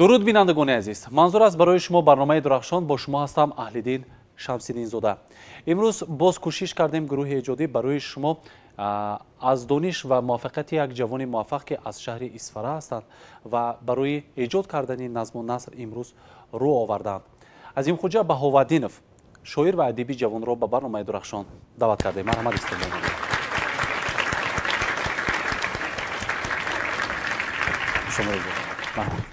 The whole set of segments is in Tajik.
Дуруд, бинандагони азиз. Манзур аст барои шумо барномаи Дурахшон. Бо шумо ҳастам Аҳлиддин Шамсиддинзода. Имрӯз боз кӯшиш кардем гурӯҳи эҷодӣ барои шумо аз дониш ва муваффақияти як ҷавони муваффақ, ки аз шаҳри Исфара ҳастанд ва барои эҷод кардани назму наср имрӯз рӯ оварданд. Азимхуҷа Баҳоваддинов, шоир ва адиби ҷавонро ба барномаи Дурахшон даъват кардем. Марҳамат, истиқбол намоед. Марҳамат.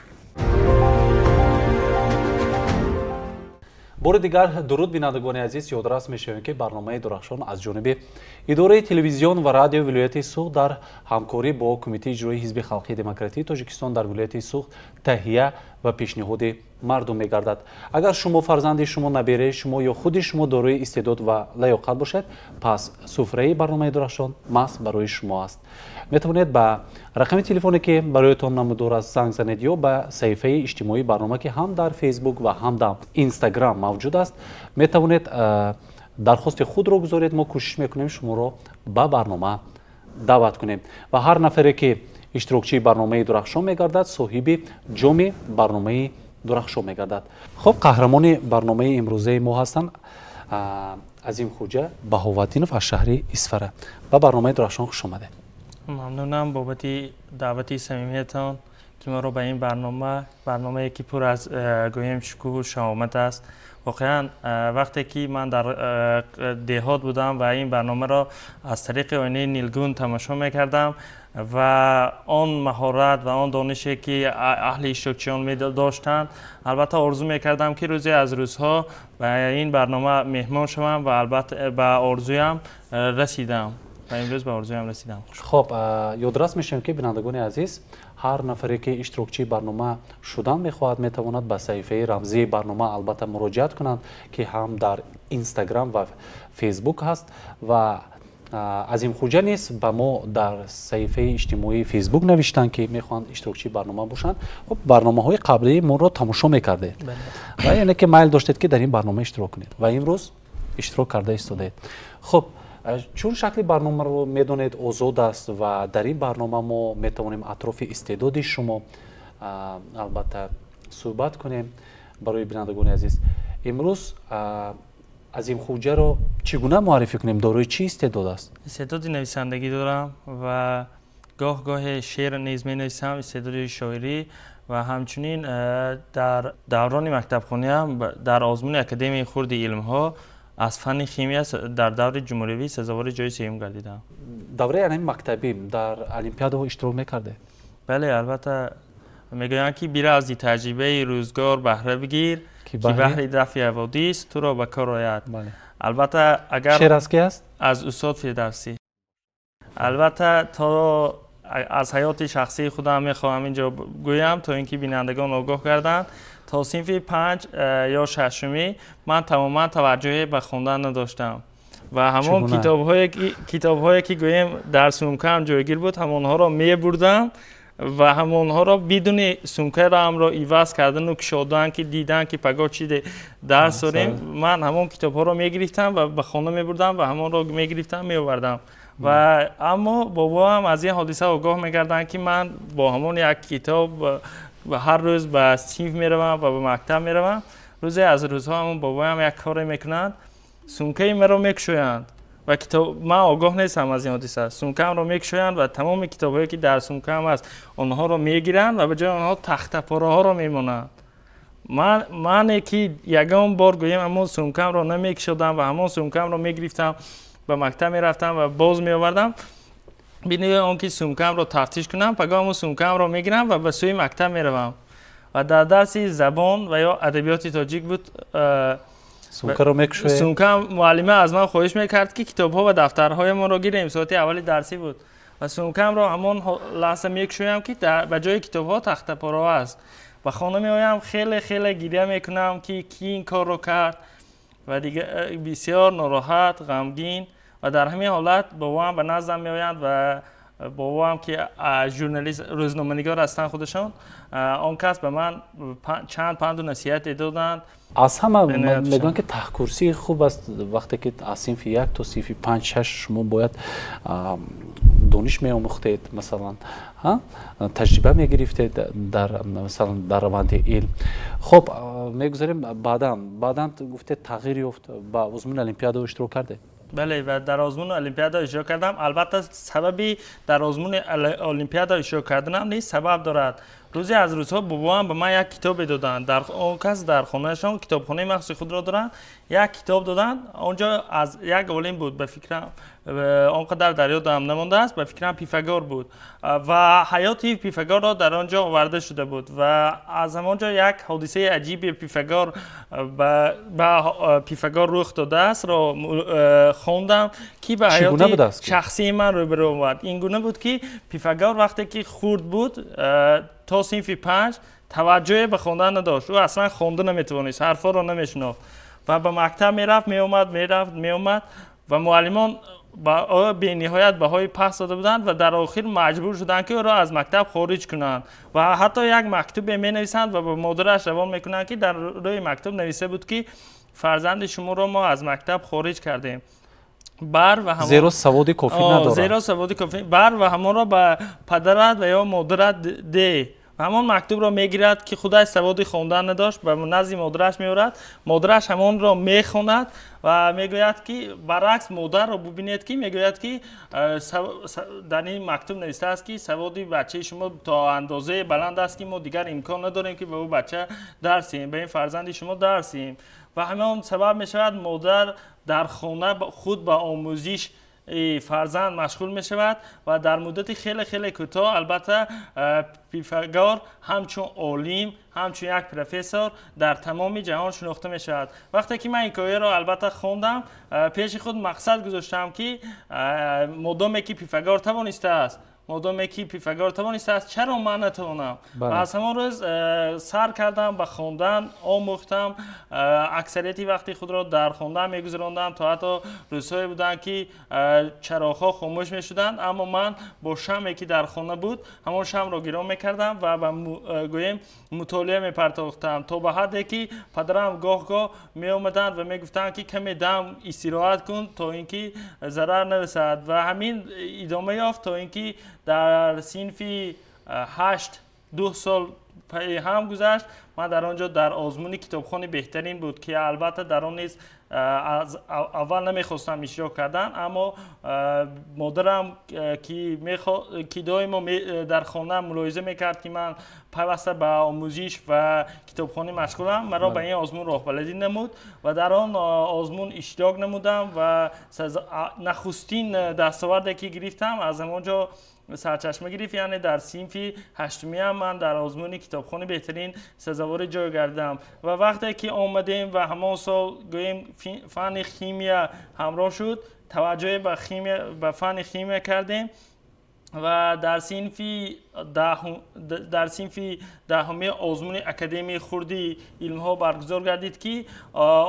Бори дигар дуруд, бинандагони азиз. Ёдрас мешавем, ки барномаи Дурахшон аз ҷониби идораи телевизион ва радио вилояти Суғд дар ҳамкорӣ бо Кумитаи иҷроии Ҳизби халқии демократии Тоҷикистон дар вилояти Суғд таҳия ва пешниҳоди мардум мегардад. Агар шумо, фарзанди шумо, набераи шумо ё худи шумо дорои истеъдод ва лаёқат бошед, пас суфраи барномаи Дурахшон маҳз барои шумо аст. Метавонед ба рақами телефоне, ки бароятон намудор аст, занг занед ё ба саҳифаи иҷтимоии барнома, ки ҳам дар Фейсбук ва ҳам дар Инстаграм мавҷуд аст, метавонед дархости худро гузоред. Мо кӯшиш мекунем шуморо ба барнома даъват кунем ва ҳар нафаре, ки иштирокчии барномаи Дурахшон мегардад, соҳиби ҷоми барномаи Дурахшон мегардад. Хуб, қаҳрамони барномаи имрӯзаи мо ҳастанд Азимхуҷа Баҳоваддинов аз шаҳри Исфара. Ба барномаи Дурахшон хуш омадед. Мамнунам бобати даъвати самимиятон, ки маро ба ин барнома, барномае ки пур аз гӯем шукӯҳу шаҳомат аст. Воқеан, вақте ки ман дар деҳот будам ва ин барномаро аз тариқи оинаи нилгун тамошо мекардам ва он маҳорат ва он донише, ки аҳли иштирокчиён медоштанд, албатта орзу мекардам, ки рӯзе аз рӯзҳо ба ин барнома меҳмон шавам ва албатта ба орзуям расидам ва имрӯз ба орзуям расидам. Хоб, ёдрас мешавем, ки бинандагони азиз, ҳар нафаре, ки иштирокчии барнома шудан мехоҳад, метавонад ба саҳифаи рамзии барнома албатта муроҷиат кунанд, ки ҳам дар Инстаграм ва Фейсбук ҳаст. Ва Азимхуҷа низ ба мо дар саҳифаи иҷтимоии Фейсбук навиштанд, ки мехоҳанд иштирокчии барнома бошанд. Хуб, барномаҳои қаблии моро тамошо мекардед ва яъне ки майл доштед, ки дар ин барнома иштирок кунед ва имрӯз иштирок карда истодаед. Хуб, чун шакли барномаро медонед, озод аст ва дар ин барнома мо метавонем атрофи истеъдоди шумо албатта суҳбат кунем. Барои бинандагони азиз, имрӯз Азимхуҷаро чӣ гуна муаррифӣ кунем? Дорои чӣ истеъдод аст? Истеъдоди нависандагӣ дорам ва гоҳ гоҳе шеър низ менависам, истеъдоди шоирӣ ва ҳамчунин дар даврони мактабхониам дар озмуни Академияи хурди илмҳо аз фанни химия дар даври ҷумҳуриявӣ сазовори ҷои сеюм гардидам. Давраи анами мактабӣ дар олимпиадаҳо иштирок мекардед? Бале, албатта. Мегӯянд, ки бира аз таҷрибаи рӯзгор баҳра бигир, ки баҳри дафъи ҳаводис туро ба кор ояд. Албатта, агар шеър аз ки аст? Аз устод Фирдавсӣ. Албатта, то аз ҳаёти шахсии худам мехоҳам инҷо гӯям, то ин ки бинандагон огоҳ гарданд. То синфи 5 ё шашумӣ ман тамоман таваҷҷӯҳе ба хондан надоштам ва ҳамон китобҳое, ки гӯем дар сумкаам ҷойгир буд, ҳамонҳоро мебурдам ва ҳамонҳоро бидуни сумкарамро иваз кардану кушодан, ки дидан, ки пагоҳ чи дарс дорем, ман ҳамон китобҳоро мегирифтам ва ба хона мебурдам ва ҳамонро мегирифтам, меовардам. Ва аммо бобоам аз ин ҳодиса огоҳ мегарданд, ки ман бо ҳамон як китоб ҳар рӯз ба синф меравам ва ба мактаб меравам. Рӯзе аз рӯзҳо ҳамон бобоям як коре мекунанд, сумкаи маро мекушоянд ва китоб, ман огоҳ нестам аз ин ҳодиса, сумкаамро мекушоянд ва тамоми китобҳое, ки дар сумкаам аст, онҳоро мегиранд ва ба ҷои онҳо тахтапораҳоро мемонанд. Мане ки ягон бор гӯем ҳамон сумкаамро намекушодам ва ҳамон сумкаамро мегирифтам, ба мактаб мерафтам ва боз меовардам, бидуни он ки сумкаамро тафтиш кунам, пагоҳ ҳамон сумкаамро мегирам ва ба сӯи мактаб меравам. Ва дар дарси забон ва ё адабиёти тоҷик буд, сумкаро мекушоед? Сумка, муаллима аз ман хоҳиш мекард, ки китобҳо ва дафтарҳоямонро гирем, соати аввали дарсӣ буд. Ва сумкаамро ҳамон лаҳза мекушоям, ки ба ҷои китобҳо тахтапораҳо аст. Ба хона меоям, хеле хеле гиря мекунам, ки кӣ ин корро кард, ва дига бисёр нороҳат, ғамгин. Ва дар ҳамин ҳолат бобоам ба наздам меоянд ва бобоам, ки журналист, рӯзноманигор ҳастанд худашон, он кас ба ман чанд панду насиҳате доданд. Аз ҳама мегӯянд, ки таҳкурсӣ хуб аст. Вақте ки аз синфи 1 то синфи 5-6 шумо бояд Дониш меомӯхтед, масалан, таҷриба мегирифтед дар, масалан, дар раванди илм. Хуб, мегузарем баъдан гуфтед, тағйир ёфт, ба озмуни олимпиадао иштирок кардед. Бале, ва дар озмуни олимпиада иштирок кардам. Албатта, сабаби дар озмуни олимпиада иштирок карданам низ сабаб дорад. Рӯзе аз рӯзҳо бобоам ба ман як китобе доданд. Дар он кас дар хонаашон китобхонаи махсуси худро доранд. Як китоб доданд, он ҷо аз як олим буд, ба фикрам, он қадар дар ёдам намондааст, ба фикрам, Пифагор буд ва ҳаёти Пифагорро дар он ҷо оварда шуда буд. Ва аз ҳамон ҷо як ҳодисаи аҷиби Пифагор ба Пифагор рух додаастро хондам, ки ба ҳаёти шахсии ман рӯбарӯ омад. Ин гуна буд, ки Пифагор вақте ки хурд буд, то синфи 5, таваҷҷӯҳе ба хондан надошт. Ӯ аслан хонда наметавонист, ҳарфҳоро намешинохт ва ба мактаб мерафт, меомад, мерафт, меомад ва муаллимон ба ӯ бениҳоят баҳои паст дода буданд ва дар охир маҷбур шуданд, ки ӯро аз мактаб хориҷ кунанд. Ва ҳатто як мактубе менависанд ва ба модараш равон мекунанд, ки дар рӯи мактуб нависта буд, ки фарзанди шуморо мо аз мактаб хориҷ кардем, бар ва зеро саводи кофӣ надорад. Зеро саводи кофӣ бар ва ҳамонро ба падарат ва ё модарат де. Ҳамон мактубро мегирад, ки худаш саводи хондан надошт, ба назди модараш меорад. Модараш ҳамонро мехонад ва мегӯяд, ки баръакс, модарро бубинед, ки мегӯяд, ки дар ин мактуб навиштааст, ки саводи бачаи шумо то андозаи баланд аст, ки мо дигар имкон надорем, ки ба ӯ бача дарс диҳем, ба ин фарзанди шумо дарс диҳем. Ва ҳамон сабаб мешавад, модар дар хона худ ба омӯзиш фарзанд машғул мешавад ва дар муддати хеле хеле кӯтоҳ, албатта, Пифагор ҳамчун олим, ҳамчун як профессор дар тамоми ҷаҳон шинохта мешавад. Вақте ки ман ҳикояро, албатта, хондам, пеши худ мақсад гузоштам, ки модоме ки Пифагор тавонистааст, модоме ки Пифагор тавонистааст, чаро ман натавонам? Ва аз ҳамон рӯз сар кардам ба хондан, омӯхтам, аксарияти вақти худро дар хондан мегузарондам, то ҳатто рӯзҳое буданд, ки чароғҳо хомӯш мешуданд, аммо ман бо шаме, ки дар хона буд, ҳамон шамро гирон мекардам ва ба, гӯем, мутолиа мепартохтам, то ба ҳадде ки падарам гоҳ-гоҳ меомаданд ва мегуфтанд, ки каме дам истироҳат кун, то ин ки зарар нарасад. Ва ҳамин идома ёфт, то ин ки дар синфи 8, 2 сол пайи ҳам гузашт. Ман дар он ҷо дар озмуни китобхони беҳтарин буд, ки албатта дар он низ аз аввал намехостам иштирок кардан, аммо модарам, ки доимо дар хона мулоҳиза мекард, ки ман пайваста ба омӯзиш ва китобхонӣ машғулам, маро ба ин озмун роҳбаладӣ намуд ва дар он озмун иштирок намудам. Ва нахустин дастоварде, ки гирифтам, аз ҳамон ҷо сарчашма гирифт, яъне дар синфи ҳаштумиам ман дар озмуни китобхони беҳтарин сазовори ҷой гардидам. Ва вақте ки омадем ва ҳамон сол, гӯем, фанни химия ҳамроҳ шуд, таваҷҷӯҳе ба химия, ба фанни химия кардем ва дар синфи даҳуми озмуни Академияи хурди илмҳо баргузор гардид, ки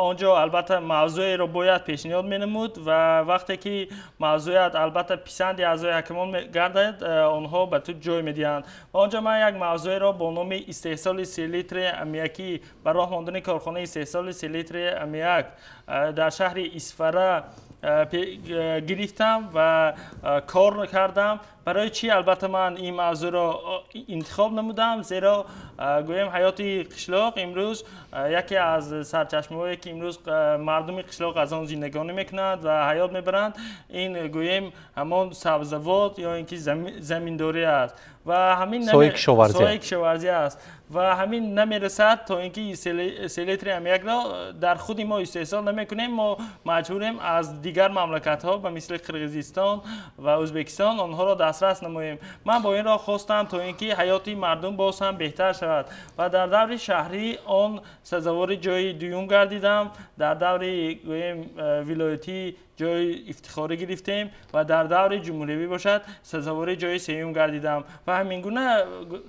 он ҷо, албатта, мавзӯеро бояд пешниҳод менамуд ва вақте ки мавзӯят, албатта, писанди аъзои ҳакамон гардад, онҳо ба ту ҷой медиҳанд. Ва он ҷо ман як мавзӯеро бо номи истеҳсоли селитри аммиакӣ, ба роҳ мондани корхонаи истеҳсоли селитри аммиак дар шаҳри Исфара гирифтам ва кор кардам. Барои чӣ, албатта, ман ин мавзӯъро интихоб намудам? Зеро, гӯем, ҳаёти қишлоқ имрӯз яке аз сарчашмаҳое, ки имрӯз мардуми қишлоқ аз он зиндагонӣ мекунанд ва ҳаёт мебаранд, ин, гӯем, ҳамон сабзавот ё ин ки заминдорӣ аст ва ҳамин соҳаи кишоварзӣ аст. Ва ҳамин намерасад, то ин ки селитри аммиакро дар худи мо истеҳсол намекунем, мо маҷбурем аз дигар мамлакатҳо, ба мисли Қирғизистон ва Ӯзбекистон, онҳоро дастрас намоем. Ман бо ин роҳ хостам, то ин ки ҳаёти мардум боз ҳам беҳтар шавад. Ва дар даври шаҳрӣ он сазовори ҷои дуюм гардидам, дар даври, гӯем, вилоятӣ ҷои ифтихорӣ гирифтем ва дар даври ҷумҳуриявӣ бошад, сазовори ҷои сеюм гардидам. Ва ҳамин гуна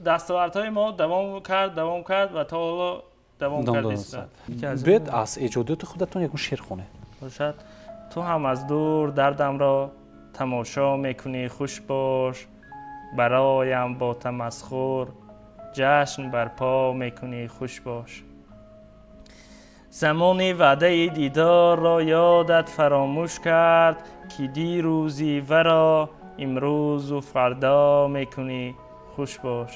дастовардҳои мо давом кард, давом кард ва то ҳоло давом кардааст. Биёед, аз эҷодиёти худатон ягон шеър хонед. Бошад. Ту ҳам аз дур дардамро тамошо мекунӣ, хуш бош, бароям бо тамасхур ҷашн барпо мекунӣ, хуш бош. Замони ваъдаи дидорро ёдат фаромӯш кард, ки дирӯзи варо имрӯзу фардо мекунӣ, хуш бош.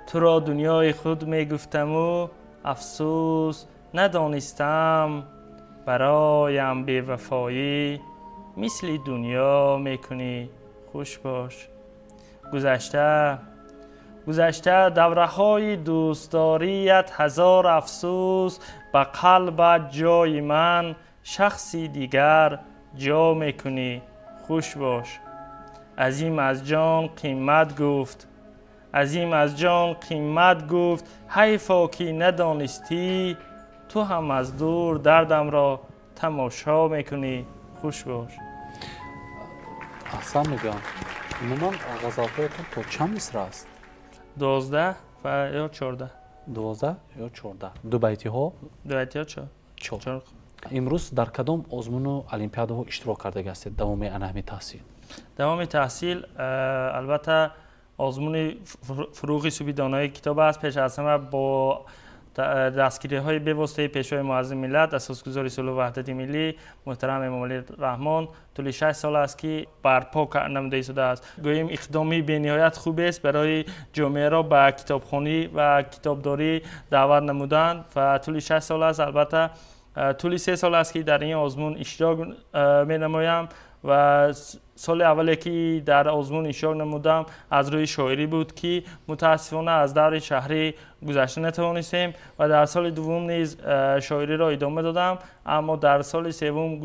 Туро дунёи худ мегуфтаму афсӯс надонистам, бароям бевафоӣ мисли дунё мекунӣ, хуш бош. Гузашта давраҳои дӯстдорият ҳазор афсӯс, ба қалбат ҷои ман шахси дигар ҷо мекунӣ, хуш бош. Азим аз ҷон қимат гуфт, азим аз ҷон қимат гуфт, ҳайфо ки надонистӣ, ту ҳам аз дур дардамро тамошо мекунӣ, хуш бош. Аҳсан мегӯям. Умуман ғазалҳоятон то чанд мисра аст? 12 ва ё 14. 12 ё 14. Ду байтиҳо? Ду байтиҳо чор. Имрӯз дар кадом озмуну олимпиадаҳо иштирок кардаги ҳастед давоми ана ҳамин таҳсил? Давоми таҳсил албатта озмуни фуруғи субҳи донои китоб аст. Пеш аз ҳама бо дастгириҳои бевоситаи Пешвои Муаззами миллат, асосгузори сулҳу ваҳдати миллӣ муҳтарам Эмомалӣ Раҳмон тӯли 6 сол аст ки барпо намуда истодааст. Гӯем, иқдоми бениҳоят хубест барои ҷомеаро ба китобхонӣ ва китобдорӣ даъват намудан ва тӯли 6 сол аст, албатта тӯли 3 сол аст ки дар ин озмун иштирок менамоям ва соли аввале ки дар озмун иштирок намудам аз рӯи шоирӣ буд ки мутаассифона аз даври шаҳрӣ гузашта натавонистем ва дар соли дуввум низ шоириро идома додам, аммо дар соли севум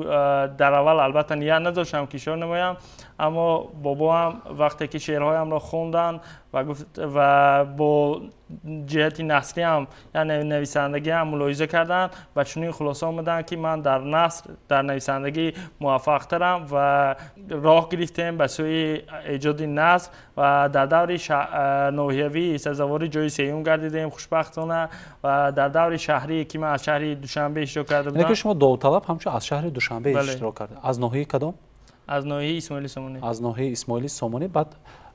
дар аввал албатта ният надоштам ки иштирок намоям, аммо бобоам вақте ки шеърҳоямро хонданд ва гуфт ва бо ҷиҳати насриам, яъне нависандагиам мулоҳиза карданд, ба чунин хулоса омаданд ки ман дар наср, дар нависандагӣ муваффақтарам ва роҳ гирифтем ба сӯи эҷоди наср ва дар даври ноҳиявӣ сазовори ҷои сеюм гардидем хушбахтона ва дар даври шаҳрӣ ки ман аз шаҳри Душанбе иштирок карда будам. Яъне ки шумо довталаб ҳамчун аз шаҳри Душанбе иштирок кардед. Аз ноҳияи кадом? Аз ноҳияи Исмоили Сомонӣ. Аз ноҳияи Исмоили Сомонӣ. Баъд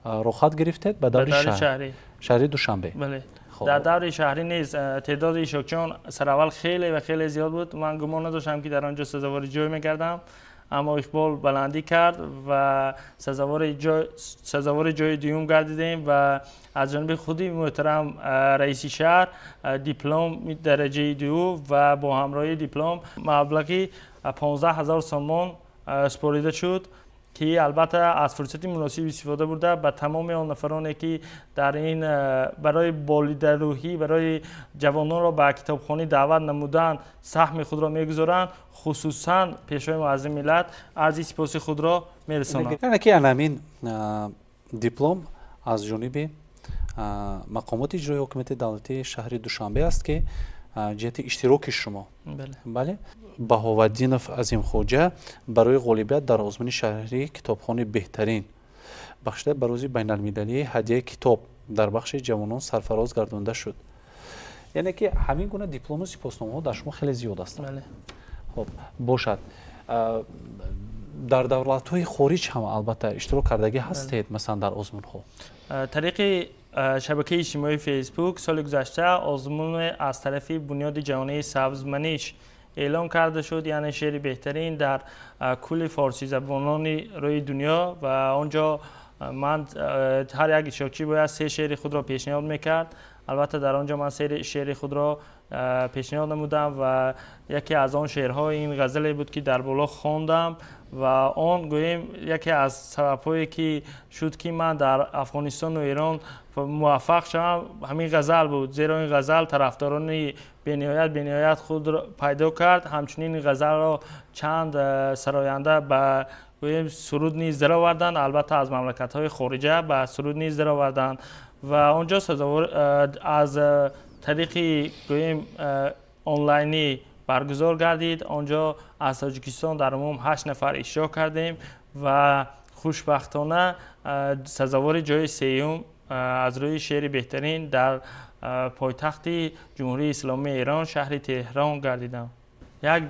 рохат гирифтед ба даври шаҳрӣ. Шаҳри Душанбе. Бале. Дар даври шаҳрӣ низ теъдоди иштирокчиён сараввал хеле ва хеле зиёд буд. Ман гумон надоштам ки дар он ҷо сазовори ҷой мегардам, аммо иқбол баландӣ кард ва сазовори ҷои дуюм гардидем ва аз ҷониби худи муҳтарам раиси шаҳр диплом дараҷаи ду ва бо ҳамроҳии диплом маблағи 15 ҳазор сомон супорида шуд ки албатта аз фурсати муносиб истифода бурда ба тамоми он нафароне ки дар ин барои болидарӯҳӣ, барои ҷавононро ба китобхонӣ даъват намудан саҳми худро мегузоранд, хусусан Пешвои Муаззами миллат арзи сипоси худро мерасонам. Яъне ки ана ҳамин диплом аз ҷониби мақомоти иҷроии ҳокимияти давлатии шаҳри Душанбе аст ки ҷиҳати иштироки шумо, бале, Баҳоваддинов Азимхоҷа барои ғолибият дар озмуни шаҳрии китобхони беҳтарин бахшида ба рӯзи байналмилалии ҳадияи китоб дар бахши ҷавонон сарфароз гардонда шуд. Яъне ки ҳамин гуна диплому сипосномаҳо дар шумо хеле зиёд ҳастанд. Хоб бошад, дар давлатҳои хориҷ ҳам албатта иштирок кардагӣ ҳастед, масалан дар озмунҳо? Тариқи шабакаи иҷтимоии Фейсбук соли гузашта озмуне аз тарафи Бунёди ҷавонии Сабзманиш эълон карда шуд, яъне шеъри беҳтарин дар кулли форсизабонони рӯи дунё ва он ҷо ман ҳар як иштирокчӣ бояд се шеъри худро пешниҳод мекард. Албатта дар он ҷо ман шеъри худро пешниҳод намудам ва яке аз он шеърҳо ин ғазале буд ки дар боло хондам ва он гӯем яке аз сабабҳое ки шуд ки ман дар Афғонистону Эрон муваффақ шавам, ҳамин ғазал буд, зеро ин ғазал тарафдорони бениҳоят худро пайдо кард. Ҳамчунин ин ғазалро чанд сароянда ба гӯем суруд низ дароварданд, албатта аз мамлакатҳои хориҷа ба суруд низ дароварданд ва он ҷо сазовор аз тариқи гӯем онлайнӣ баргузор гардид. Он ҷо аз Тоҷикистон дар умум 8 нафар иштирок кардем ва хушбахтона сазовори ҷои сеюм аз рӯи шеъри беҳтарин дар пойтахти Ҷумҳурии Исломии Эрон, шаҳри Теҳрон гардидам. Як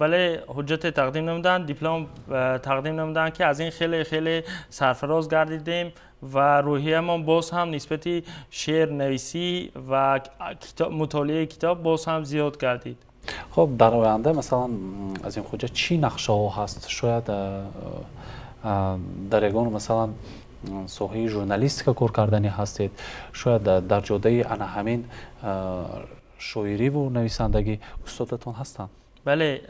бале, ҳуҷҷате тақдим намуданд, диплом тақдим намуданд ки аз ин хеле хеле сарфароз гардидем ва рӯҳиямон боз ҳам нисбати шеърнависӣ ва мутолиаи китоб боз ҳам зиёд гардид. Хоб, дар оянда масалан, Азимхоҷа, чӣ нақшаҳо ҳаст? Шояд Дар ягон, масалан, соҳаи журналистика кор карданӣ ҳастед, шояд дар ҷодаи ана ҳамин шоириву нависандагӣ устодатон ҳастанд? Бале,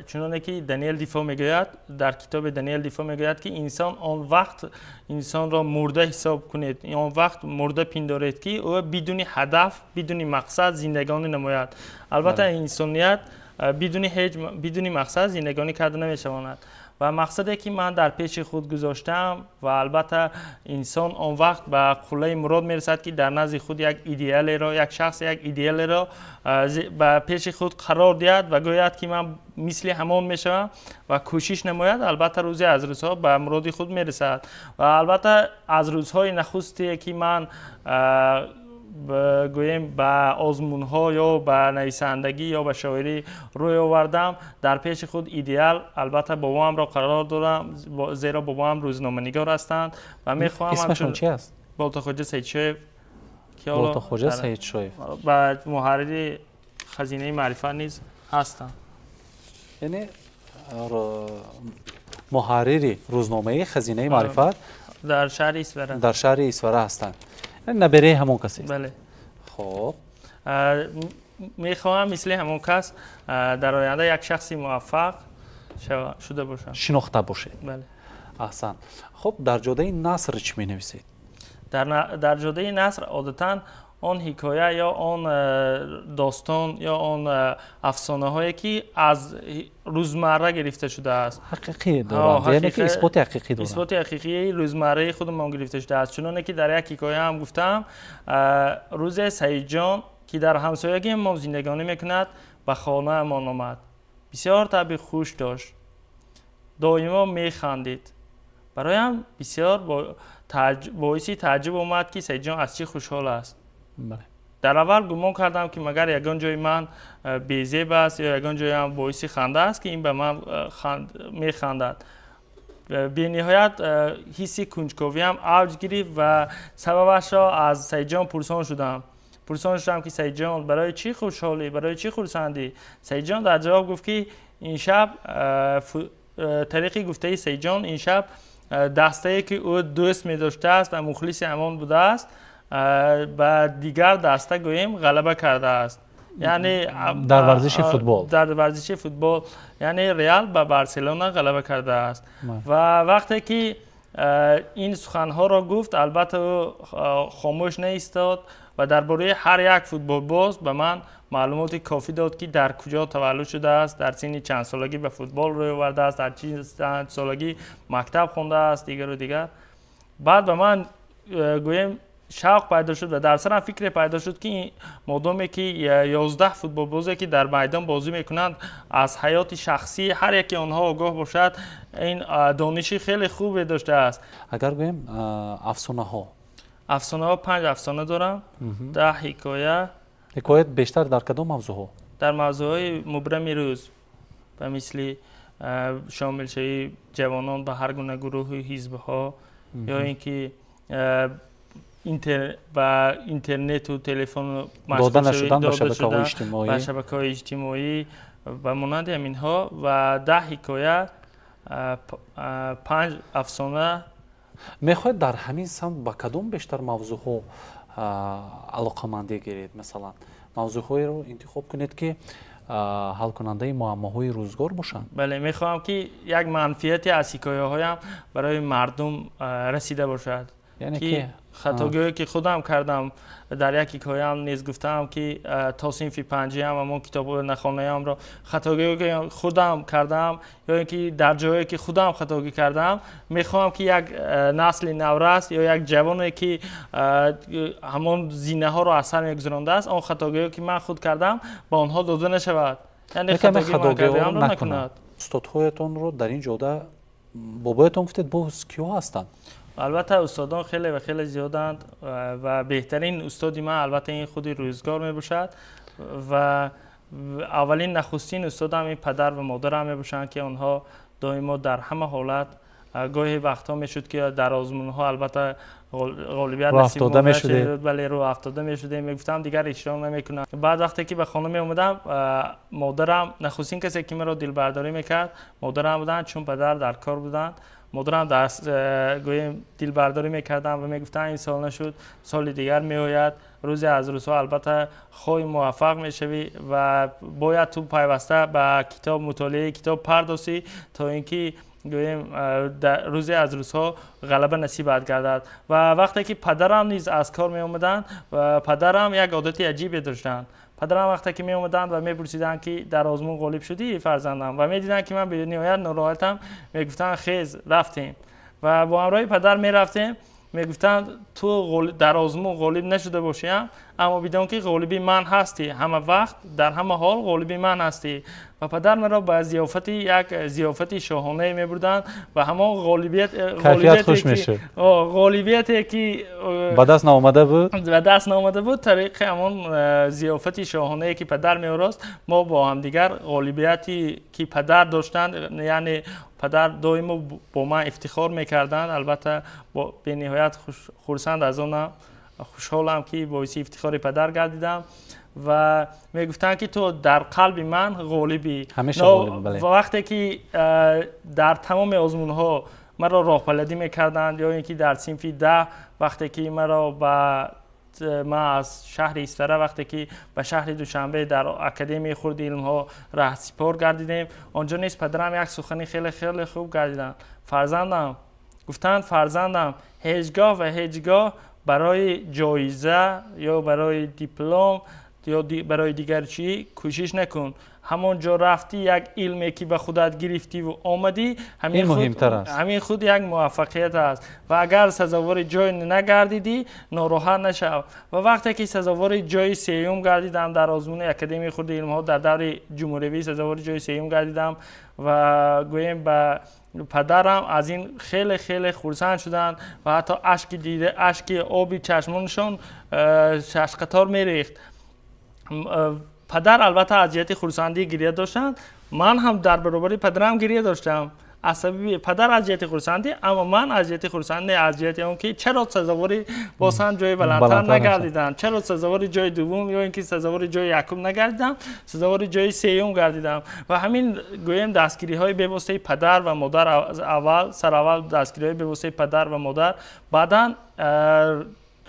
чуноне ки Даниэл Дифо мегӯяд, дар китоби Даниэл Дифо мегӯяд, ки инсон он вақт инсонро мурда ҳисоб кунед, он вақт мурда пиндоред, ки ӯ бидуни ҳадаф, бидуни мақсад зиндагонӣ намояд. Албатта, инсоният бидуни ҳеҷ, бидуни мақсад зиндагонӣ карда намешавонад. Ва мақсаде ки ман дар пеши худ гузоштаам, ва албатта инсон он вақт ба қуллаи мурод мерасад, ки дар назди худ як идеалеро, як шахс як идеалеро ба пеши худ қарор диҳад ва гӯяд, ки ман мисли ҳамон мешавам, ва кӯшиш намояд, албатта рӯзе аз рӯзҳо ба муроди худ мерасад. Ва албатта аз рӯзҳои нахустие ки ман, гӯем, ба озмунҳо ё ба нависандагӣ ё ба шоирӣ рӯй овардам, дар пеши худ идеал албатта бобоамро қарор додам, зеро бобоам рӯзноманигор ҳастанд ва мехоҳам. Исмашон чи аст? Болтахоҷа Саидшоев. Болтахоҷа Саидшоев. Ба муҳаррири Хазинаи маърифат низ ҳастанд. Яъне муҳаррири рӯзномаи Хазинаи маърифат дар шаҳри Исфара. Дар шаҳри Исфара ҳастанд. Набераи ҳамон касест? Бале. Хоб. Мехоҳам мисли ҳамон кас дар оянда як шахси муваффақ шуда бошам. Шинохта бошед. Бале. Аҳсан. Хуб, дар ҷодаи наср чӣ менависед? Дар ҷодаи наср одатан он ҳикоя ё он достон ё он афсонаҳое ки аз рӯзмарра гирифта шудааст. Ҳақиқӣ доранд, яъне ки исботи ҳақиқӣ доранд. Исботи ҳақиқии рӯзмарраи худамон гирифта шудааст. Чуноне ки дар як ҳикояам гуфтам, рӯзе Саидҷон, ки дар ҳамсоягии мо зиндагонӣ мекунад, ба хонаамон омад. Бисёр табъи хуш дошт, доимо механдид. Бароям бисёр боиси тааҷҷуб омад, ки Саидҷон аз чӣ хушҳол аст. Дар аввал гумон кардам, ки магар ягон ҷои ман безеб аст ё ягон ҷоям боиси ханда аст, ки ин ба ман механдад. Бениҳоят ҳисси кунҷковиам авҷ гирифт ва сабабашро аз Саидҷон пурсон шудам. Пурсон шудам, ки Саидҷон, барои чӣ хушҳолӣ, барои чӣ хурсандӣ? Саидҷон дар ҷавоб гуфт, ки ин шаб, тариқи гуфтаи Саидҷон, ин шаб дастае ки ӯ дӯст медоштааст ва мухлиси ҳамон будааст, ба дигар даста, гӯем, ғалаба кардааст, яъне дар варзиши футбол. Дар варзиши футбол, яъне Реал ба Барселона ғалаба кардааст. Ва вақте ки ин суханҳоро гуфт, албатта ӯ хомӯш наистод ва дар бораи ҳар як футболбоз ба ман маълумоти кофӣ дод, ки дар куҷо таваллуд шудааст, дар синни чандсолагӣ ба футбол рӯй овардааст, дар чанд солагӣ мактаб хондааст, дигару дигар. Баъд ба ман, гӯем, шавқ пайдо шуд ва дар сарам фикре пайдо шуд, ки модоме ки 11 футболбозе ки дар майдон бозӣ мекунанд, аз ҳаёти шахсии ҳар яке онҳо огоҳ бошад, ин дониши хеле хубе доштааст. Агар гӯем, афсонаҳо? Афсонаҳо, панҷ афсона дорам, 10 ҳикоя. Ҳикоят бештар дар кадом мавзӯъҳо? Дар мавзӯъҳои мубрами рӯз, ба мисли шомилшавии ҷавонон ба ҳар гуна гурӯҳу ҳизбҳо ё ин ки ба интернету телефону дода нашудан ба шабакаҳои иҷтимоӣ. Ба шабакаҳои иҷтимоӣ, ба монанди ҳаминҳо. Ва 10 ҳикоя, панҷ афсона. Мехоҳед дар ҳамин самт ба кадом бештар мавзӯъҳо алоқамандӣ гиред? Масалан, мавзӯъҳоеро интихоб кунед, ки ҳалкунандаи муаммоҳои рӯзгор бошанд. Бале, мехоҳам, ки як манфиате аз ҳикояҳоям барои мардум расида бошад, ки хатогиҳое ки худам кардам, дар як ҳикояам низ гуфтаам, ки то синфи панҷиам ҳамон китобҳои нахонаамро, хатогиҳое ки худам кардам ё ин ки дар ҷоҳое ки худам хатогӣ кардам, мехоҳам, ки як насли наврас ё як ҷавоне, ки ҳамон зинаҳоро аз сар мегузарондааст, он хатогиҳое ки ман худ кардам, ба онҳо дода нашавад, яъне хатогиҳоро накунад. Устодҳоятонро дар ин ҷода бобоятон гуфтед, боз киҳо ҳастанд? Албатта, устодон хеле ва хеле зиёданд ва беҳтарин устоди ман албатта ин худи рӯзгор мебошад. Ва аввалин, нахустин устодам ин падар ва модарам мебошанд, ки онҳо доимо дар ҳама ҳолат, гоҳе вақтҳо мешуд, ки дар озмунҳо албатта ғолибият насиб мешуд, бале, рӯ афтода мешудем, мегуфтам дигар иштирок намекунам. Баъд вақте ки ба хона меомадам, модарам нахустин касе ки маро дилбардорӣ мекард, модарам буданд, чун падар дар кор буданд. Модарам гӯем дилбардорӣ мекардам ва мегуфтанд ин сол нашуд, соли дигар меояд, рӯзе аз рӯзҳо албатта хоҳӣ муваффақ мешавӣ ва бояд ту пайваста ба китоб, мутолиаи китоб пардозӣ то ин ки гӯем рӯзе аз рӯзҳо ғалаба насибат гардад. Ва вақте ки падарам низ аз кор меомаданд, падарам як одати аҷибе доштанд. Падарам вақте ки меомаданд ва мепурсиданд ки дар озмун ғолиб шудӣ фарзандам, ва медиданд ки ман бениҳоят нороҳатам, мегуфтанд хез, рафтем. Ва бо ҳамроҳи падар мерафтем, мегуфтанд ту дар озмун ғолиб нашуда бошиям, аммо бидон ки ғолиби ман ҳастӣ, ҳама вақт дар ҳама ҳол ғолиби ман ҳастӣ. Ва падар маро ба зиёфати як зиёфати шоҳонае мебурданд ва ҳамон ғолибияте ки ба даст наомада буд, ба даст наомада буд, тариқи ҳамон зиёфати шоҳонае ки падар меорост, мо бо ҳамдигар ғолибияте ки падар доштанд, яъне падар доимо бо ман ифтихор мекарданд. Албатта бениҳоят хурсанд аз онам, хушҳолам ки боиси ифтихори падар гардидам. Ва мегуфтанд ки ту дар қалби ман ғолибӣ. Ва вақте ки дар тамоми озмунҳо маро роҳпаладӣ мекарданд ё ин ки дар синфи 10 вақте ки маро ба ман аз шаҳри Истара вақте ки ба шаҳри Душанбе дар Академияи хурди илмҳо раҳсипор гардидем, онҷо низ падарам як сухани хеле хеле хуб гардиданд. Фарзандам, гуфтанд, фарзандам, ҳеҷ гоҳ ва ҳеҷ гоҳ барои ҷоиза ё барои диплом ё барои дигар чӣ кӯшиш накун. Ҳамон ҷо рафтӣ, як илме ки ба худат гирифтӣ ва омадӣ, ҳамин худ як муваффақият аст. Ва агар сазовори ҷой нагардидӣ, нороҳат нашав. Ва вақте ки сазовори ҷои сеюм гардидам дар озмуни Академияи хурди илмҳо дар даври ҷумҳуриявӣ, сазовори ҷои сеюм гардидам ва гӯем ба падарам аз ин хеле хеле хурсанд шуданд ва ҳатто ашки дида, ашки оби чашмонашон шашқатор мерехт. Падар албатта аз ҷиҳати хурсандӣ гирия доштанд, ман ҳам дар баробари падарам гирия доштам. Аз сабаби падар аз ҷиҳати хурсандӣ, аммо ман аз ҷиҳати хурсандӣ, аз ҷиҳати он ки чаро сазовори боз ҳам ҷои баландтар нагардидам, чаро сазовори ҷои дуввум ё ин ки сазовори ҷои якум нагардидам, сазовори ҷои сеюм гардидам. Ва ҳамин гӯем дастгириҳои бевоситаи падар ва модар, аввал сараввал дастгириҳои бевоситаи падар ва модар, баъдан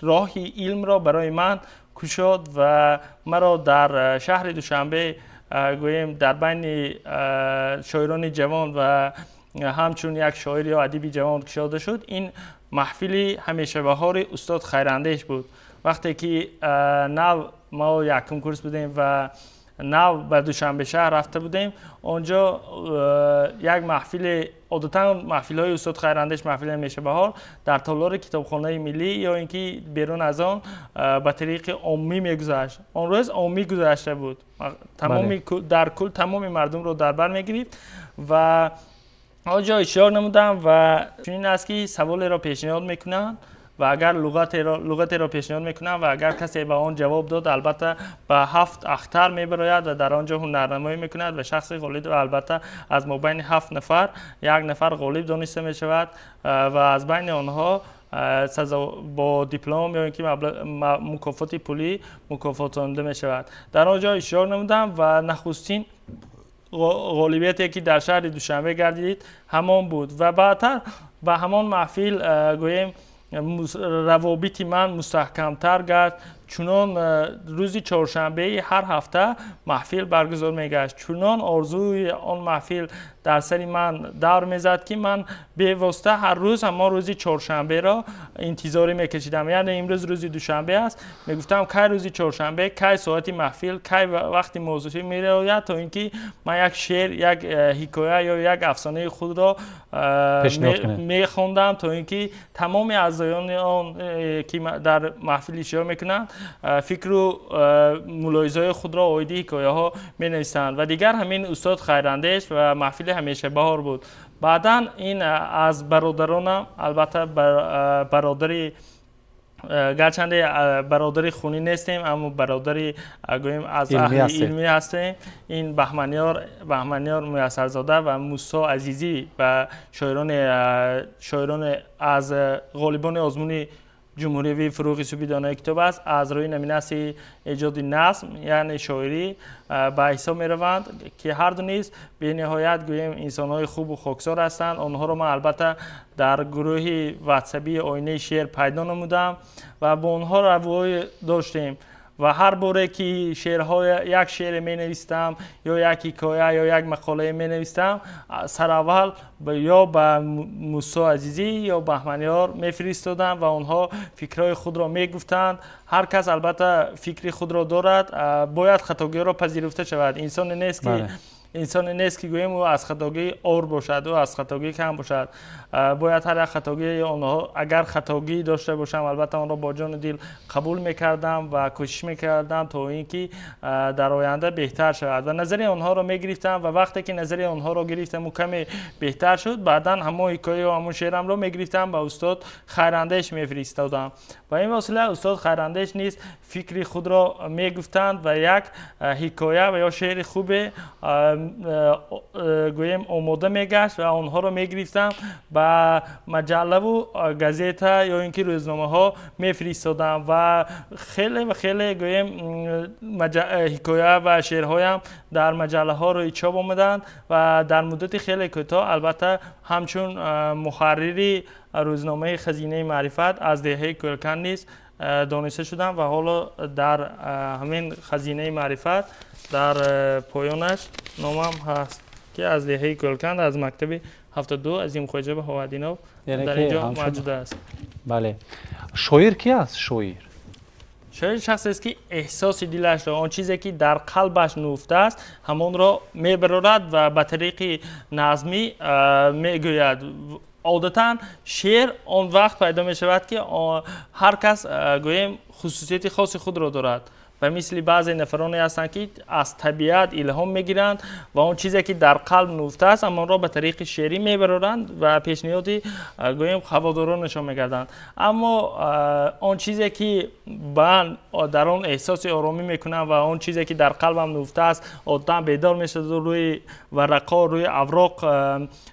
роҳи илмро барои ман кушод ва маро дар шаҳри Душанбе гӯем дар байни шоирони ҷавон ва ҳамчун як шоир ё адиби ҷавон кушода шуд. Ин маҳфили ҳамешабаҳори устод Хайрандеш буд. Вақте ки нав мо якум курс будем ва нав ба Душанбе шаҳр рафта будем, онҷо як маҳфили, одатан маҳфилҳои устод Хайрандеш, маҳфили ҳамешабаҳор дар толори китобхонаи миллӣ ё ин ки берун аз он ба тариқи оммӣ мегузашт. Он рӯз оммӣ гузашта буд, дар кул тамоми мардумро дар бар мегирифт ва онҷо иштирок намудам. Ва чунин аст ки саволеро пешниҳод мекунанд ва агар луғатеро пешниҳод мекунанд ва агар касе ба он ҷавоб дод, албатта ба 7 ахтар мебарояд ва дар он ҷо ҳунарнамоӣ мекунад ва шахси ғолиб албатта аз мобайни 7 нафар як нафар ғолиб дониста мешавад ва аз байни онҳо бо диплом ё ин ки мукофоти пулӣ мукофотонда мешавад. Дар он ҷо иштирок намудам ва нахустин ғолибияте ки дар шаҳри Душанбе гардид ҳамон буд. Ва баъдтар ба ҳамон маҳфил гӯем равобити ман мустаҳкамтар гард. Чунон рӯзи чоршанбеи ҳар ҳафта маҳфил баргузор мегашт, чунон орзуи он маҳфил дар сари ман давр мезад ки ман бевосита ҳар рӯз ҳамон рӯзи чоршанберо интизорӣ мекашидам. Яъне имрӯз рӯзи душанбе аст, мегуфтам кай рӯзи чоршанбе, кай соати маҳфил, кай вақти мавзӯъ мерояд, то ин ки ман як шеър, як ҳикоя ё як афсонаи худро мехондам, то ин ки тамоми аъзоёни он ки дар маҳфил иштирок мекунанд фикру мулоҳизаҳои худро оиди ҳикояҳо менависанд. Ва дигар ҳамин устод Хайрандеш ва маҳфили ҳамешабаҳор буд. Баъдан ин аз бародаронам, албатта бародари, гарчанде бародари хунӣ нестем, аммо бародари гӯем аз аҳли илмӣ ҳастем, ин Баҳманиёр Муяссарзода ва Мусо Азизӣ ва шоирони аз ғолибони озмуни ҷумҳуриявии Фурӯғи субҳи донои китоб аст аз рӯи номинатсияи эҷоди назм, яъне шоирӣ ба ҳисоб мераванд, ки ҳарду низ бениҳоят гӯем инсонҳои хубу хоксор ҳастанд. Онҳоро ман албатта дар гурӯҳи ватсапии оинаи шеър пайдо намудам ва бо онҳо равоӣ доштем ва ҳар боре ки шеърҳо як шеъре менавистам ё як ҳикоя ё як мақолае менавистам, сараввал ё ба Мусо Азизӣ ё Баҳманиёр мефиристодам ва онҳо фикрҳои худро мегуфтанд. Ҳар кас албатта фикри худро дорад, бояд хатогиҳоро пазируфта шавад. Инсоне нест ки гӯем ӯ аз хатогӣ ор бошад, ӯ аз хатогӣ кам бошад. Бояд ҳар як хатогии онҳо, агар хатогӣ дошта бошам, албатта онро бо ҷону дил қабул мекардам ва кӯшиш мекардам то ин ки дар оянда беҳтар шавад ва назари онҳоро мегирифтам ва вақте ки назари онҳоро гирифтам ӯ каме беҳтар шуд, баъдан ҳамон ҳикоя ва ҳамон шеърамро мегирифтам ба устод Хайрандеш мефиристодам. Ба ин восила устод Хайрандеш низ фикри худро мегуфтанд ва як ҳикоя ва ё шеъри хубе гӯем омода мегашт ва онҳоро мегирифтам ба маҷаллаву газета ё ин ки рӯзномаҳо мефиристодам ва хеле ва хеле гӯем ҳикоя ва шеърҳоям дар маҷаллаҳо рӯи чоп омаданд ва дар муддати хеле кӯтоҳ албатта ҳамчун муҳаррири рӯзномаи Хазинаи маърифат аз деҳаи Кӯлканд низ дониста шудам ва ҳоло дар ҳамин Хазинаи маърифат дар поёнаш номам ҳаст ки аз деҳаи Кӯлканд аз мактаби 72 Азимхоҷа Баҳоваддинов дар инҷо мавҷуд аст. Бале. Шоир ки аст? Шоир шоир шахсест ки эҳсоси дилашро, он чизе ки дар қалбаш нуфта аст, ҳамонро мебарорад ва ба тариқи назмӣ мегӯяд. Одатан шеър он вақт пайдо мешавад ки ҳар кас гӯем хусусияти хоси худро дорад. Ба мисли баъзе нафароне ҳастанд ки аз табиат илҳом мегиранд ва он чизе ки дар қалб нуфта аст ҳамонро ба тариқи шеърӣ мебароранд ва пешниҳоди гӯем ҳаводоронашон мегарданд. Аммо он чизе ки ман дар он эҳсоси оромӣ мекунам ва он чизе ки дар қалбам нуфта аст одатан бедор мешавад, рӯи варақҳо, рӯи авроқ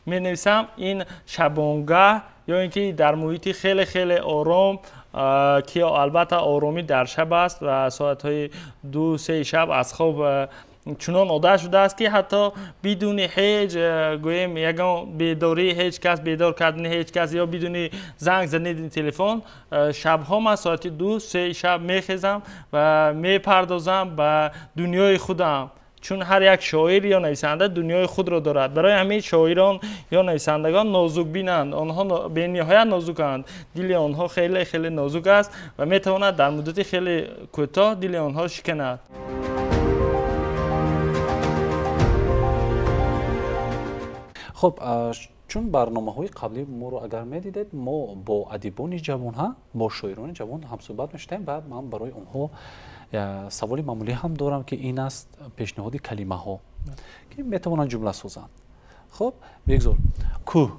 менависам, ин шабонгаҳ ё ин ки дар муҳити хеле хеле ором, ки албатта оромӣ дар шаб аст ва соатҳои 2-3 шаб аз хоб чунон одат шудааст ки ҳатто бидуни ҳеҷ гӯем ягон бедории ҳеҷ кас, бедор кардани ҳеҷ кас ё бидуни занг задани телефон, шабҳо ман соати 2-3 шаб мехезам ва мепардозам ба дунёи худам. Чун ҳар як шоир ё нависанда дунёи худро дорад. Барои ҳамин шоирон ё нависандагон нозукбинанд, онҳо бениҳоят нозуканд, дили онҳо хеле хеле нозук аст ва метавонад дар муддати хеле кӯтоҳ дили онҳо шиканад. Хуб, чун барномаҳои қаблӣ моро агар медидед, мо бо адибони ҷавон, бо шоирони ҷавон ҳамсӯҳбат мешудем ва ман барои онҳо саволи маъмулӣ ҳам дорам ки ин аст пешниҳоди калимаҳо ки метавонанд ҷумла созанд. Хуб, бигзор. Кӯҳ.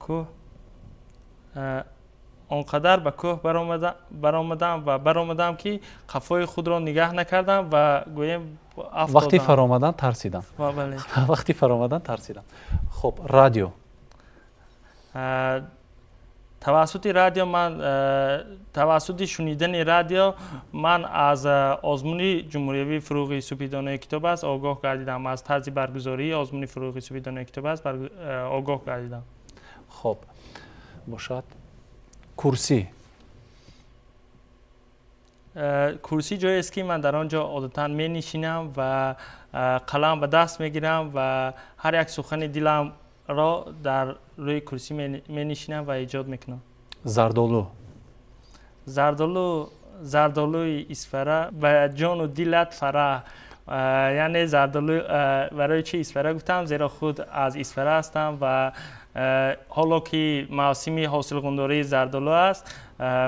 Кӯҳ. Он қадар ба кӯҳ баромадам ва баромадам ки қафои худро нигаҳ накардам ва гӯем афтодам. Вақти фаромадан тарсидам. Вақти фаромадан тарсидам. Хуб, радио. Тавассути радио ман, тавассути шунидани радио ман аз озмуни ҷумҳуриявии Фурӯғи субҳи донои китоб аст огоҳ гардидам, аз тарзи баргузории озмуни Фурӯғи субҳи донои китоб аст огоҳ гардидам. Хуб, бошад. Курсӣ. Курсӣ ҷоест ки ман дар он ҷо одатан менишинам ва қалам ба даст мегирам ва ҳар як сухани диламро дар рӯи курсӣ менишинам ва эҷод мекунам. Зардолу. Зардолу, зардолуи Исфара ба ҷону дилат фараҳ. Яъне зардолу, барои чи Исфара гуфтам? Зеро худ аз Исфара ҳастам ва ҳоло ки мавсими ҳосилғундории зардолу аст,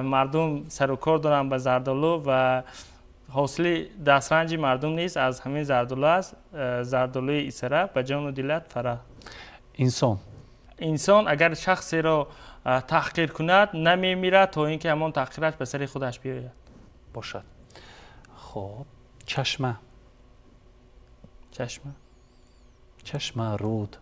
мардум сарукор доранд ба зардолу ва ҳосили дастранҷи мардум низ аз ҳамин зардолу аст. Зардолуи Исфара ба ҷону дилат фараҳ. Инсон. Инсон агар шахсеро таҳқир кунад, намемирад то ин ки ҳамон таҳқираш ба сари худаш биёяд. Бошад. Хуб, чашма. Чашма. Чашма, руд.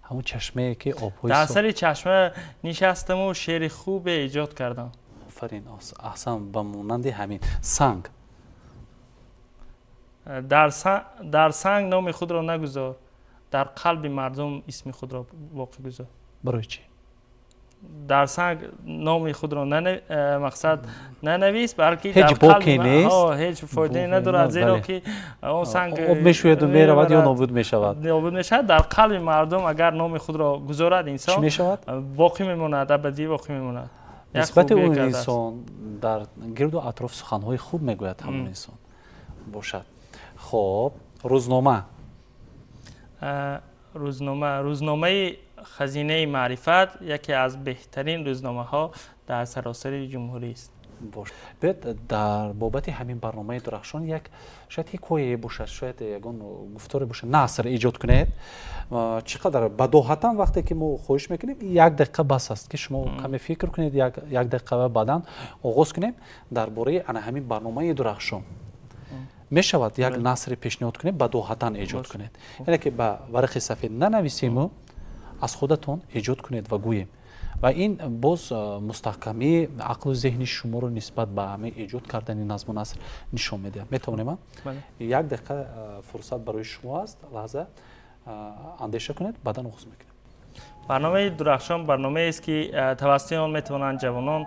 Ҳамон чашмае ки обҳои дар сари чашма нишастаму шеъри хубе эҷод кардам. Офарин, аҳсан, ба монанди ҳамин санг. Дар санг номи худро нагузор, дар қалби мардум исми худро боқӣ гузор. Барои чӣ? Дар санг номи худро мақсад нанавис, балки ҳеҷ боке нест, ҳеҷ фоидае надорад, зеро ки он санг об мешӯяду меравад ё нобуд мешавад. Нобуд мешавад. Дар қалби мардум агар номи худро гузорад инсон, чӣ мешавад? Боқӣ мемонад, абадӣ боқӣ мемонад. Нисбати он инсон дар гирду атроф суханҳои хуб мегӯяд ҳамон инсон бошад. Хоб, рӯзнома. Рӯзнома, рӯзномаи хазинаи маърифат яке аз беҳтарин рӯзномаҳо дар саросари ҷумҳурӣ аст. Биёед, дар бобати ҳамин барномаи Дурахшон як шояд ҳикояе бошад, шояд ягон гуфторе бошад, наср эҷод кунед. Чӣ қадар бадоҳатан вақте ки мо хоҳиш мекунем, як дақиқа бас аст, ки шумо каме фикр кунед, як дақиқа ва баъдан оғоз кунем дар бораи ана ҳамин барномаи Дурахшон. Мешавад як насре пешниҳод кунед, бадоҳатан эҷод кунед, яъне ки ба варақи сафед нанависему аз худатон эҷод кунед ва гӯем, ва ин боз мустаҳкамии ақлу зеҳни шуморо нисбат ба ҳамин эҷод кардани назму наср нишон медиҳад. Метавонем? Як дақиқа фурсат барои шумо аст, лаҳза андеша кунед, баъдан оғоз мекунем. Барномаи Дурахшон барномаест, ки тавассути он метавонанд ҷавонон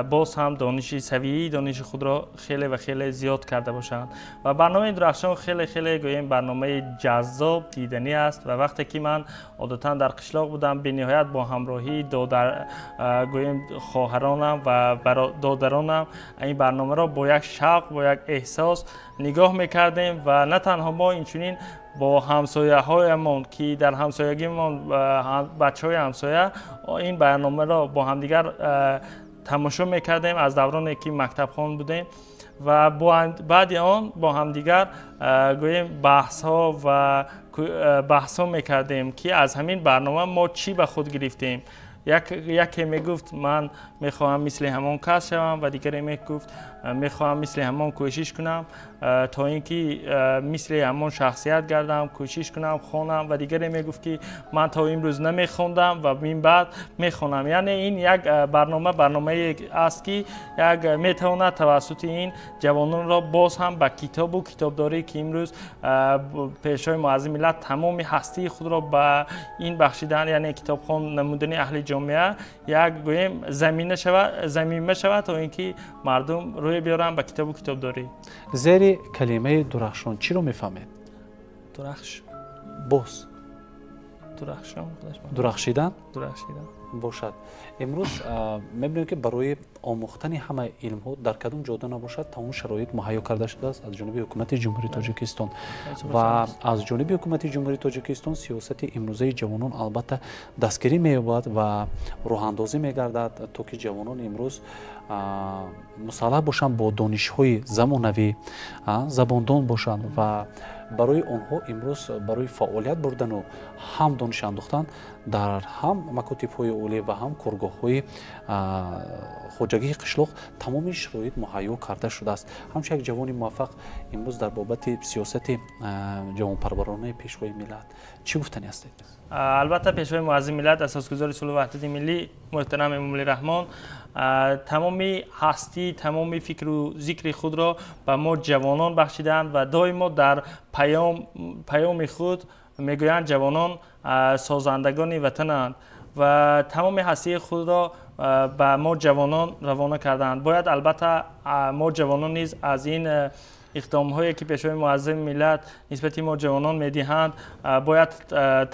боз ҳам дониши савияи дониши худро хеле ва хеле зиёд карда бошанд. Ва барномаи Дурахшон хеле хеле гӯем барномаи ҷаззоб, диданӣ аст. Ва вақте ки ман одатан дар қишлоқ будам, бениҳоят бо ҳамроҳии додар гӯем хоҳаронам ва додаронам ин барномаро бо як шавқ, бо як эҳсос нигоҳ мекардем. Ва на танҳо мо, инчунин бо ҳамсояҳоямон, ки дар ҳамсоягимон бачаҳои ҳамсоя, ин барномаро бо ҳамдигар тамошо мекардем аз давроне ки мактабхон будем. Ва баъди он бо ҳамдигар гӯем баҳсҳо ва баҳсҳо мекардем, ки аз ҳамин барнома мо чӣ ба худ гирифтем. Яке мегуфт, ман мехоҳам мисли ҳамон кас шавам, ва дигаре мегуфт, мехоҳам мисли ҳамон кӯшиш кунам, то ин ки мисли ҳамон шахсият гардам, кӯшиш кунам, хонам, ва дигаре мегуфт, ки ман то имрӯз намехондам ва мин баъд мехонам. Яъне ин як барнома, барномае аст, ки як метавонад тавассути ин ҷавононро боз ҳам ба китобу китобдорӣ, ки имрӯз Пешвои Муаззами миллат тамоми ҳастии худро ба ин бахшидан, яъне китобхон намудани аҳли ҷомеа, як гӯем замина шавад, замима шавад, то ин ки мардум рӯй биёранд ба китобу китобдорӣ. Зери калимаи дурахшон чиро мефаҳмед? Дурахш. Боз. Дурахшон. Дурахшидан? Дурахшидан. Бошад. Имрӯз мебинем, ки барои омӯхтани ҳамаи илмҳо дар кадом ҷода набошад, тамом шароит муҳайё карда шудааст аз ҷониби ҳукумати Ҷумҳурии Тоҷикистон. Ва аз ҷониби ҳукумати Ҷумҳурии Тоҷикистон сиёсати имрӯзаи ҷавонон албатта дастгирӣ меёбад ва роҳандозӣ мегардад, то ки ҷавонон имрӯз мусаллаҳ бошанд бо донишҳои замонавӣ, забондон бошанд, ва барои онҳо имрӯз барои фаъолият бурдану ҳам дониш андохтан дар ҳам макотибҳои олӣ ва ҳам коргоҳҳои хоҷагии қишлоқ тамоми шароит муҳайё карда шудааст. Ҳамчун як ҷавони муваффақ имрӯз дар бобати сиёсати ҷавонпарваронаи Пешвои миллат чӣ гуфтанӣ ҳастед? Албатта, Пешвои Муаззами миллат, асосгузори сулҳу ваҳдати миллӣ муҳтарам Эмомалӣ Раҳмон тамоми ҳастӣ, тамоми фикру зикри худро ба мо ҷавонон бахшиданд ва доимо дар паёми худ мегӯянд, ҷавонон созандагони ватананд ва тамоми ҳастии худро ба мо ҷавонон равона карданд. Бояд албатта мо ҷавонон низ аз ин иқдомҳое, ки Пешвои Муаззами миллат нисбати мо ҷавонон медиҳанд, бояд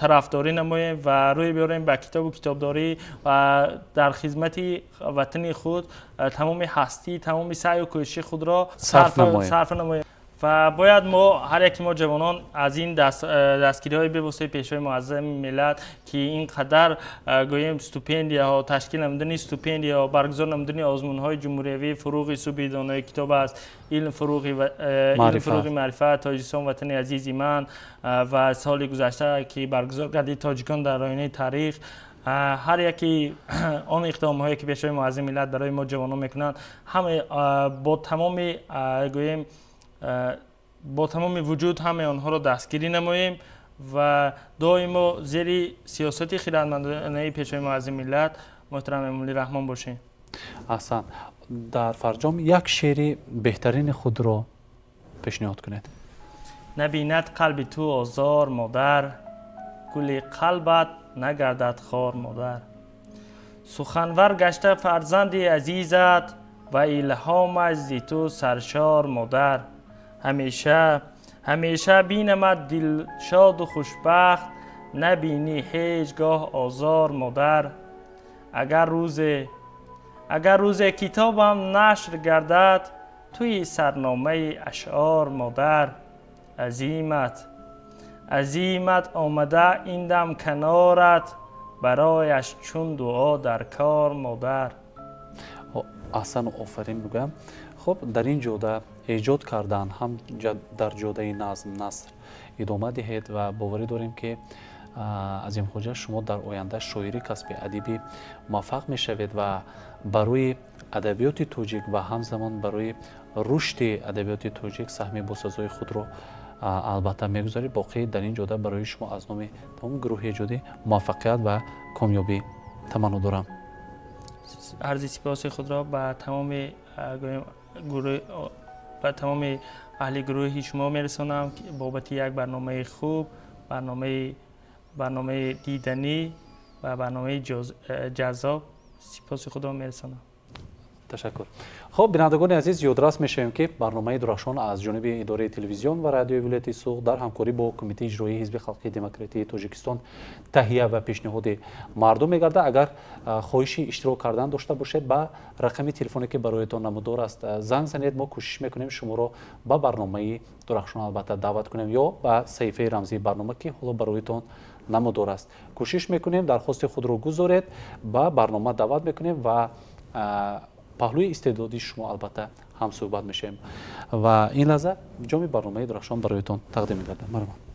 тарафдорӣ намоем ва рӯй биёрем ба китобу китобдорӣ ва дар хизмати ватани худ тамоми ҳастӣ, тамоми саъю кӯшиши худро сарф намоем. Ва бояд мо, ҳар яки мо ҷавонон, аз ин дастгириҳои бевоситаи Пешвои Муаззами миллат, ки ин қадар гӯем стипендияҳо, ташкил намудани стипендияҳо, баргузор намудани озмунҳои ҷумҳуриявӣ «Фуруғи субҳи донои китоб аст», «Илм фуруғи маърифат», «Тоҷикистон ватани азизи ман» ва соли гузашта, ки баргузор гардид «Тоҷикон дар оинаи таърих», ҳар яки он иқдомҳое, ки Пешвои Муаззами миллат барои мо ҷавонон мекунанд, ҳама бо тамоми гӯем бо тамоми вуҷуд ҳамаи онҳоро дастгирӣ намоем ва доимо зери сиёсати хирадмандонаи Пешвои Муаззами миллат муҳтарам Эмомалӣ Раҳмон бошем. Аҳсан. Дар фарҷом як шеъри беҳтарини худро пешниҳод кунед. Набинад қалби ту озор, модар, гули қалбат нагардад хор, модар. Суханвар гашта фарзанди азизат ва илҳомаш зи ту саршор, модар. Ҳамеша ҳамеша бинамад дилшоду хушбахт, набинӣ ҳеҷ гоҳ озор, модар. Агар рӯзе китобам нашр гардад, туи сарномаи ашъор, модар. Азимат, азимат омада ин дам канорат, барояш чун дуо дар кор, модар. Аҳсану офарин мегӯям. Хуб, дар ин ҷода эҷод кардан, ҳам дар ҷодаи назм, наср идома диҳед ва боварӣ дорем, ки, Азимхоҷа, шумо дар оянда шоири касби, адиби муваффақ мешавед ва барои адабиёти тоҷик ва ҳамзамон барои рушди адабиёти тоҷик саҳми босазои худро албатта мегузоред. Боқӣ дар ин ҷода барои шумо аз номи тамоми гурӯҳи эҷодӣ муваффақият ва комёбӣ таманно дорам. Арзи сипоси худро ба тамоми аҳли гурӯҳи шумо мерасонам бобати як барномаи хуб, барномаи диданӣ ва барномаи ҷаззоб. Сипоси худро мерасонам. Ташаккур. Хуб, бинандагони азиз, ёдрас мешавем, ки барномаи «Дурахшон» аз ҷониби идораи телевизион ва радиои вилояти Суғд дар ҳамкорӣ бо Кумитаи иҷроии Ҳизби халқии демократии Тоҷикистон таҳия ва пешниҳоди мардум мегардад. Агар хоҳиши иштирок кардан дошта бошед, ба рақами телефоне, ки бароятон намудор аст, занг занед. Мо кӯшиш мекунем шуморо ба барномаи «Дурахшон» албатта даъват кунем ё ба саҳифаи рамзии барнома, ки ҳоло бароятон намудор аст. Кӯшиш мекунем, дархости худро гузоред, ба барнома даъват мекунем ва паҳлӯи истеъдоди шумо албатта ҳам суҳбат мешавем. Ва ин лаҳза ҷоми барномаи «Дурахшон» бароятон тақдим мегардад. Марҳамат.